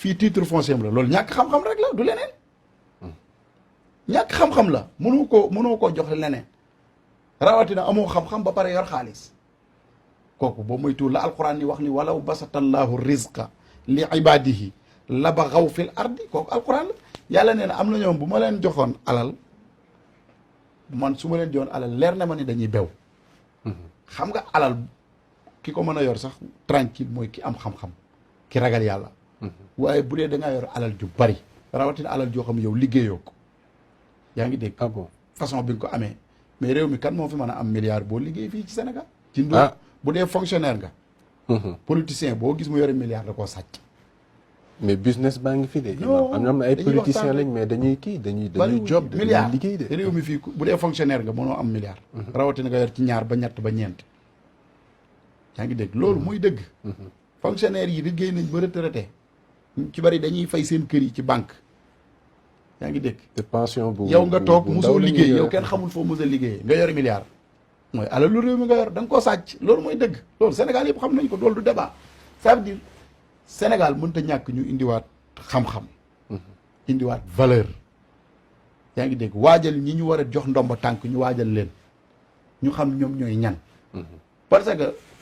fii titre foncier la loolu ñàkk xam-xam rek la du leneen ñàkk xam-xam la mënoo koo joxe leneen rawatina amoo xam-xam ba pare yor xaalis kooku boo moytuwul la alquran ni wax ni walaw basatallahu rizqa li ibadihi la baxaw fil ardi kooku alquran la yàlla nee na am na ñoom bu ma leen joxoon alal man su ma leen joxoon alal leer na ma ni dañuy bew xam nga alal ki ko mën a yor sax tranquille mooy ki am xam-xam ki ragal yàlla waaye bu dee da ngaa yor alal ju bari rawatina alal joo xam yow liggéeyoo ko yaa ngi dégg façon bi nga ko amee mais réew mi kan moo fi mën a am milliard boo liggéey fii ci Sénégal ci ndu bu dee fonctionnaire nga politicien boo gis mu yore milliard da koo sàcc mais business baa ngi fi de am na ay politiciens lañ mais dañuy job dañuy liggéey de réew mi fii bu dee fonctionnaire nga mënoo am milliard rawatina nga yor ci ñaar ba ñett ba ñeent yaa ngi dégg loolu mooy dëgg fonctionnaire yi liggéey nañ ba retraité ci bari dañuy fay seen kër yi ci banque yaa ngi dégg te pension bu yow nga toog mosoo liggéey yow kenn xamul foo mos a liggéey nga yore milliard mooy alal lu réew mi nga yor da nga koo sàcc loolu mooy dëgg loolu Sénégal yëpp xam nañ ko loolu du débat ça veut dire Sénégal mënta ñàkk ñu indiwaat xam-xam indiwaat valeur yaa ngi dégg waajal ñi ñu war a jox ndomba tànk ñu waajal leen ñu xam ñoom ñooy ñan parce que